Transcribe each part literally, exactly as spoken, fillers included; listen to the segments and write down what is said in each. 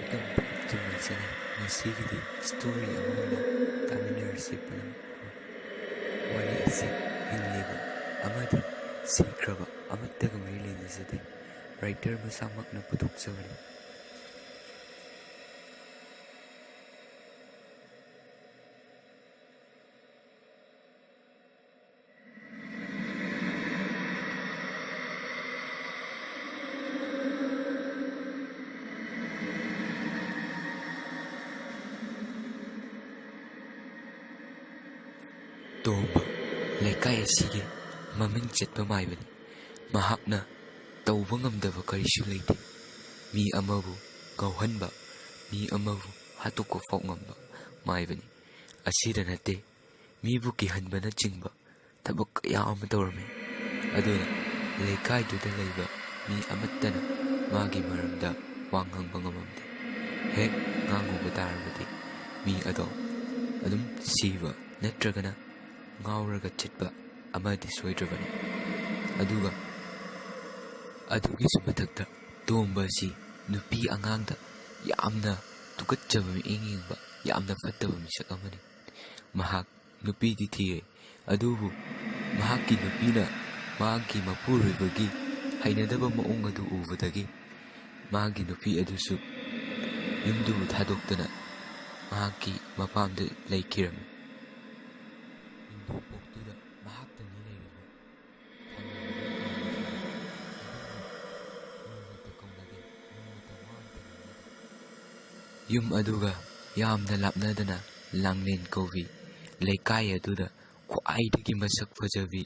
ꯇꯨꯝꯕ ꯆꯨꯝꯅ ꯆꯠꯂꯦ꯫ ꯉꯁꯤꯒꯤꯗꯤ ꯁ꯭ꯇꯣꯔꯤ ꯑꯃ ꯑꯣꯏꯅ ꯇꯥꯃꯤꯟꯅꯔꯁꯤ ꯄꯨꯝꯅꯃꯛ꯫ ꯋꯥꯔꯤ ꯑꯁꯤ ꯍꯤꯡꯂꯤꯕ ꯑꯃꯗꯤ ꯁꯤꯈ꯭ꯔꯕ ꯑꯃꯠꯇꯒ ꯃꯔꯤ ꯂꯩꯅꯖꯗꯦ꯫ ꯔꯥꯏꯇꯔ ꯃꯁꯥꯃꯛꯅ ꯄꯨꯊꯣꯛꯆꯕꯅꯤ꯫ ꯇꯣꯝꯕ ꯂꯩꯀꯥꯏ ꯑꯁꯤꯒꯤ ꯃꯃꯤꯡ ꯆꯠꯄ ꯃꯥꯏꯕꯅꯤ꯫ ꯃꯍꯥꯛꯅ ꯇꯧꯕ ꯉꯝꯗꯕ ꯀꯔꯤꯁꯨ ꯂꯩꯇꯦ꯫ ꯃꯤ ꯑꯃꯕꯨ ꯉꯥꯎꯍꯟꯕ, ꯃꯤ ꯑꯃꯕꯨ ꯍꯥꯠꯇꯣꯛꯄ ꯐꯥꯎ ꯉꯝꯕ ꯃꯥꯏꯕꯅꯤ꯫ ꯑꯁꯤꯗ ꯅꯠꯇꯦ, ꯃꯤꯕꯨ ꯀꯤꯍꯟꯕꯅꯆꯤꯡꯕ ꯊꯕꯛ ꯀꯌꯥ ꯑꯃ ꯇꯧꯔꯝꯃꯤ꯫ ꯑꯗꯨꯅ ꯂꯩꯀꯥꯏꯗꯨꯗ ꯂꯩꯕ ꯃꯤ ꯑꯃꯠꯇꯅ ꯃꯥꯒꯤ ꯃꯔꯝꯗ ꯋꯥ ꯉꯥꯡꯕ ꯉꯝꯃꯝꯗꯦ꯫ ꯍꯦꯛ ꯉꯥꯡꯉꯨꯕ ꯇꯥꯔꯕꯗꯤ ꯃꯤ ꯑꯗꯣ ꯑꯗꯨꯝ ꯁꯤꯕ ꯅꯠꯇ꯭ꯔꯒꯅ ꯉꯥꯎꯔꯒ ꯆꯠꯄ ꯑꯃꯗꯤ ꯁꯣꯏꯗ꯭ꯔꯕꯅꯤ꯫ ꯑꯗꯨꯒ ꯑꯗꯨꯒꯤꯁꯨ ꯃꯊꯛꯇ ꯇꯣꯝꯕ ꯑꯁꯤ ꯅꯨꯄꯤ ꯑꯉꯥꯡꯗ ꯌꯥꯝꯅ ꯇꯨꯀꯠꯆꯕ ꯃꯤꯠꯌꯦꯡ ꯌꯦꯡꯕ, ꯌꯥꯝꯅ ꯐꯠꯇꯕ ꯃꯤꯁꯛ ꯑꯃꯅꯤ꯫ ꯃꯍꯥꯛ ꯅꯨꯄꯤꯗꯤ ꯊꯤꯔꯦ, ꯑꯗꯨꯕꯨ ꯃꯍꯥꯛꯀꯤ ꯅꯨꯄꯤꯅ ꯃꯍꯥꯛꯀꯤ ꯃꯄꯨꯔꯣꯏꯕꯒꯤ ꯍꯩꯅꯗꯕ ꯃꯑꯣꯡ ꯑꯗꯨ ꯎꯕꯗꯒꯤ ꯃꯥꯒꯤ ꯅꯨꯄꯤ ꯑꯗꯨꯁꯨ ꯌꯨꯝꯗꯨꯕꯨ ꯊꯥꯗꯣꯛꯇꯨꯅ ꯃꯍꯥꯛꯀꯤ ꯃꯄꯥꯝꯗ ꯂꯩꯈꯤꯔꯝꯃꯤ꯫ ꯏꯟꯗꯣ ꯄꯣꯛꯇꯨꯗ ꯃꯍꯥꯛꯇꯪꯅꯤ ꯂꯩꯔꯤꯕ꯫ ꯌꯨꯝ ꯑꯗꯨꯒ ꯌꯥꯝꯅ ꯂꯥꯞꯅꯗꯅ ꯂꯥꯡꯂꯦꯟ ꯀꯧꯕꯤ ꯂꯩꯀꯥꯏ ꯑꯗꯨꯗ ꯈ꯭ꯋꯥꯏꯗꯒꯤ ꯃꯁꯛ ꯐꯖꯕꯤ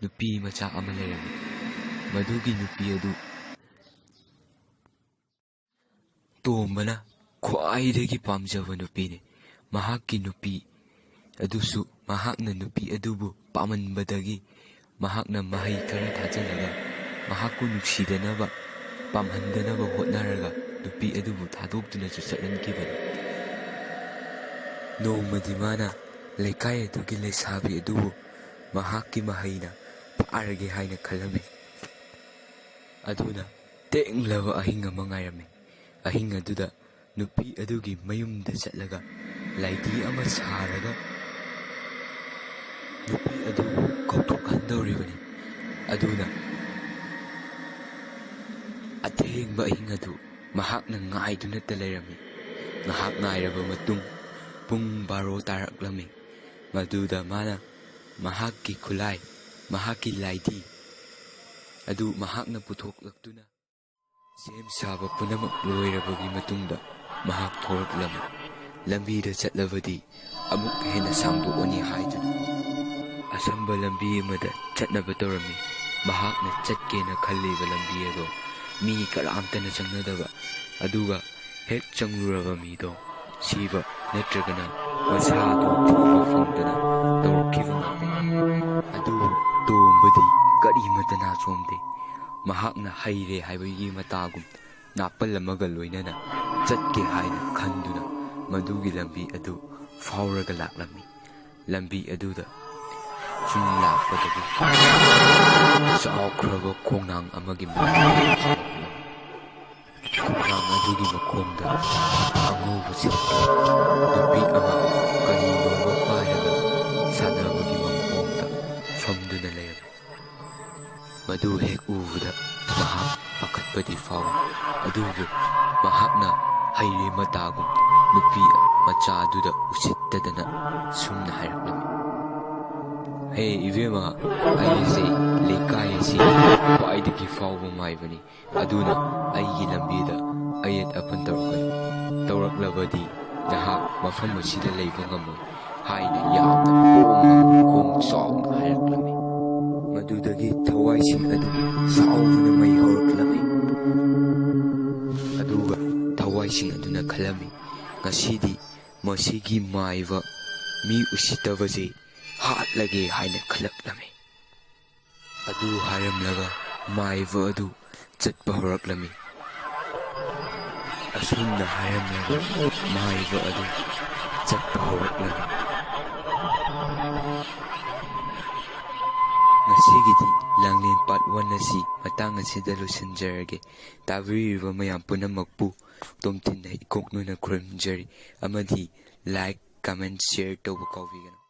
ꯅꯨꯄꯤ ꯃꯆꯥ ꯑꯃ ꯂꯩꯔꯝꯃꯤ꯫ ꯃꯗꯨꯒꯤ ꯅꯨꯄꯤ ꯑꯗꯨ ꯇꯣꯝꯕꯅ ꯈ꯭ꯋꯥꯏꯗꯒꯤ ꯄꯥꯝꯖꯕ ꯅꯨꯄꯤꯅꯤ꯫ ꯃꯍꯥꯛꯀꯤ ꯅꯨꯄꯤ ꯑꯗꯨꯁꯨ, ꯃꯍꯥꯛꯅ ꯅꯨꯄꯤ ꯑꯗꯨꯕꯨ ꯄꯥꯝꯃꯟꯕꯗꯒꯤ ꯃꯍꯥꯛꯅ ꯃꯍꯩ ꯈꯔ ꯊꯥꯖꯤꯜꯂꯒ ꯃꯍꯥꯛꯄꯨ ꯅꯨꯡꯁꯤꯗꯅꯕ, ꯄꯥꯝꯍꯟꯗꯅꯕ ꯍꯣꯠꯅꯔꯒ ꯅꯨꯄꯤ ꯑꯗꯨꯕꯨ ꯊꯥꯗꯣꯛꯇꯨꯅꯁꯨ ꯆꯠꯍꯟꯈꯤꯕꯅꯤ꯫ ꯅꯣꯡꯃꯗꯤ ꯃꯥꯅ ꯂꯩꯀꯥꯏ ꯑꯗꯨꯒꯤ ꯂꯩꯁꯥꯕꯤ ꯑꯗꯨꯕꯨ ꯃꯍꯥꯛꯀꯤ ꯃꯍꯩꯅ ꯐꯥꯔꯒꯦ ꯍꯥꯏꯅ ꯈꯜꯂꯝꯃꯤ꯫ ꯑꯗꯨꯅ ꯇꯦꯡꯂꯕ ꯑꯍꯤꯡ ꯑꯃ ꯉꯥꯏꯔꯝꯃꯤ꯫ ꯑꯍꯤꯡ ꯑꯗꯨꯗ ꯅꯨꯄꯤ ꯑꯗꯨꯒꯤ ꯃꯌꯨꯝꯗ ꯆꯠꯂꯒ ꯂꯥꯏꯙꯤ ꯑꯃ ꯁꯥꯔꯒ ꯅꯨꯄꯤ ꯑꯗꯨꯕꯨ ꯀꯧꯊꯣꯛꯍꯟꯗꯧꯔꯤꯕꯅꯤ꯫ ꯑꯗꯨꯅ ꯑꯊꯦꯡꯕ ꯑꯍꯤꯡ ꯑꯗꯨ ꯃꯍꯥꯛꯅ ꯉꯥꯏꯗꯨꯅꯇ ꯂꯩꯔꯝꯃꯤ꯫ ꯉꯥꯏꯍꯥꯛ ꯉꯥꯏꯔꯕ ꯃꯇꯨꯡ ꯄꯨꯡ ꯕꯥꯔꯣ ꯇꯥꯔꯛꯂꯝꯃꯤ꯫ ꯃꯗꯨꯗ ꯃꯥꯅ ꯃꯍꯥꯛꯀꯤ ꯈꯨꯠꯂꯥꯏ, ꯃꯍꯥꯛꯀꯤ ꯂꯥꯏꯙꯤ ꯑꯗꯨ ꯃꯍꯥꯛꯅ ꯄꯨꯊꯣꯛꯂꯛꯇꯨꯅ ꯁꯦꯝ ꯁꯥꯕ ꯄꯨꯝꯅꯃꯛ ꯂꯣꯏꯔꯕꯒꯤ ꯃꯇꯨꯡꯗ ꯃꯍꯥꯛ ꯊꯣꯔꯛꯂꯝꯃꯤ꯫ ꯂꯝꯕꯤꯗ ꯆꯠꯂꯕꯗꯤ ꯑꯃꯨꯛ ꯍꯦꯟꯅ ꯁꯥꯡꯗꯣꯛꯑꯅꯤ ꯍꯥꯏꯗꯨꯅ ꯑꯁꯝꯕ ꯂꯝꯕꯤ ꯑꯃꯗ ꯆꯠꯅꯕ ꯇꯧꯔꯝꯃꯤ꯫ ꯃꯍꯥꯛꯅ ꯆꯠꯀꯦꯅ ꯈꯜꯂꯤꯕ ꯂꯝꯕꯤ ꯑꯗꯣ ꯃꯤ ꯀꯅꯥꯝꯇꯅ ꯆꯪꯅꯗꯕ, ꯑꯗꯨꯒ ꯍꯦꯛ ꯆꯪꯂꯨꯔꯕ ꯃꯤꯗꯣ ꯁꯤꯕ ꯅꯠꯇ꯭ꯔꯒꯅ ꯃꯁꯥꯗꯨ ꯊꯤꯕ ꯐꯪꯗꯅ ꯇꯧꯔꯛꯈꯤꯕ ꯉꯥꯛꯇꯅꯤ꯫ ꯑꯗꯨꯕꯨ ꯇꯣꯝꯕꯗꯤ ꯀꯔꯤꯃꯠꯇ ꯅꯥꯆꯣꯝꯗꯦ꯫ ꯃꯍꯥꯛꯅ ꯍꯩꯔꯦ ꯍꯥꯏꯕꯒꯤ ꯃꯇꯥꯒꯨꯝ ꯅꯥꯄꯜ ꯑꯃꯒ ꯂꯣꯏꯅꯅ ꯆꯠꯀꯦ ꯍꯥꯏꯅ ꯈꯟꯗꯨꯅ ꯃꯗꯨꯒꯤ ꯂꯝꯕꯤ ꯑꯗꯨ ꯐꯥꯎꯔꯒ ꯂꯥꯛꯂꯝꯃꯤ꯫ ꯂꯝꯕꯤ ꯑꯗꯨꯗ ꯁꯨꯝ ꯂꯥꯛꯄꯗꯒꯤ ꯆꯥꯎꯈ꯭ꯔꯕ ꯈꯣꯡꯅꯥꯡ ꯑꯃꯒꯤ ꯃꯅꯥꯛꯇ ꯆꯪꯂꯛꯂꯝꯃꯤ꯫ ꯈꯣꯡꯅꯥꯡ ꯑꯗꯨꯒꯤ ꯃꯈꯣꯡꯗ ꯑꯉꯧꯕ ꯁꯦꯠꯄ ꯅꯨꯄꯤ ꯑꯃ ꯀꯔꯤꯅꯣꯃ ꯄꯥꯏꯔꯒ ꯁꯥꯟꯅꯕꯒꯤ ꯃꯑꯣꯡꯗ ꯐꯝꯗꯨꯅ ꯂꯩꯔꯝꯃꯤ꯫ ꯃꯗꯨ ꯍꯦꯛ ꯎꯕꯗ ꯃꯍꯥꯛ ꯄꯥꯈꯠꯄꯗꯤ ꯐꯥꯎꯏ, ꯑꯗꯨꯕꯨ ꯃꯍꯥꯛꯅ ꯍꯩꯔꯦ ꯃꯇꯥꯒꯨꯝ ꯅꯨꯄꯤ ꯃꯆꯥꯗꯨꯗ ꯎꯁꯤꯠꯇꯗꯅ ꯁꯨꯝꯅ ꯍꯥꯏꯔꯛꯂꯝꯃꯤ, "ꯍꯦ ꯏꯕꯦꯝꯃ, ꯑꯩꯁꯦ ꯂꯩꯀꯥꯏ ꯑꯁꯤ ꯈ꯭ꯋꯥꯏꯗꯒꯤ ꯐꯥꯎꯕ ꯃꯥꯏꯕꯅꯤ, ꯑꯗꯨꯅ ꯑꯩꯒꯤ ꯂꯝꯕꯤꯗ ꯑꯌꯦꯠ ꯑꯄꯟ ꯇꯧꯔꯛꯀꯅꯨ꯫ ꯇꯧꯔꯛꯂꯕꯗꯤ ꯅꯍꯥꯛ ꯃꯐꯝ ꯑꯁꯤꯗ ꯂꯩꯕ ꯉꯝꯃꯣꯏ" ꯍꯥꯏꯅ ꯌꯥꯝꯅ ꯄꯣꯡꯅ ꯈꯣꯡ ꯆꯥꯎꯅ ꯍꯥꯏꯔꯛꯂꯝꯃꯤ꯫ ꯃꯗꯨꯗꯒꯤ ꯊꯋꯥꯏꯁꯤꯡ ꯑꯗꯨ ꯁꯥꯎꯗꯨꯅ ꯃꯩ ꯍꯧꯔꯛꯂꯝꯃꯤ꯫ ꯑꯗꯨꯒ ꯊꯋꯥꯏꯁꯤꯡ ꯑꯗꯨꯅ ꯈꯜꯂꯝꯃꯤ, "ꯉꯁꯤꯗꯤ ꯃꯁꯤꯒꯤ ꯃꯥꯏꯕ ꯃꯤ ꯎꯁꯤꯠꯇꯕꯁꯤ ꯍꯥꯠꯂꯒꯦ" ꯍꯥꯏꯅ ꯈꯜꯂꯛꯂꯝꯃꯤ꯫ ꯑꯗꯨ ꯍꯥꯏꯔꯝꯂꯒ ꯃꯥꯏꯕ ꯑꯗꯨ ꯆꯠꯄ ꯍꯧꯔꯛꯂꯝꯃꯤ꯫ ꯑꯁꯨꯝꯅ ꯍꯥꯏꯔꯝꯂꯒ ꯃꯥꯏꯕ ꯑꯗꯨ ꯆꯠꯄ ꯍꯧꯔꯛꯂꯝꯃꯤ꯫ ꯁꯤꯒꯤꯗꯤ ꯂꯥꯡꯂꯦꯟ part one ꯑꯁꯤ ꯃꯇꯥꯡ ꯑꯁꯤꯗ ꯂꯣꯏꯁꯤꯟꯖꯔꯒꯦ꯫ ꯇꯥꯕꯤꯔꯤꯕ ꯃꯌꯥꯝ ꯄꯨꯝꯅꯃꯛꯄꯨ ꯇꯣꯝꯊꯤꯟꯅ ꯏꯀꯣꯛ ꯅꯣꯏꯅ ꯈꯨꯔꯨꯝꯖꯔꯤ ꯑꯃꯗꯤ like, comment, share ꯇꯧꯕ ꯀꯥꯎꯕꯤꯒꯅꯨ꯫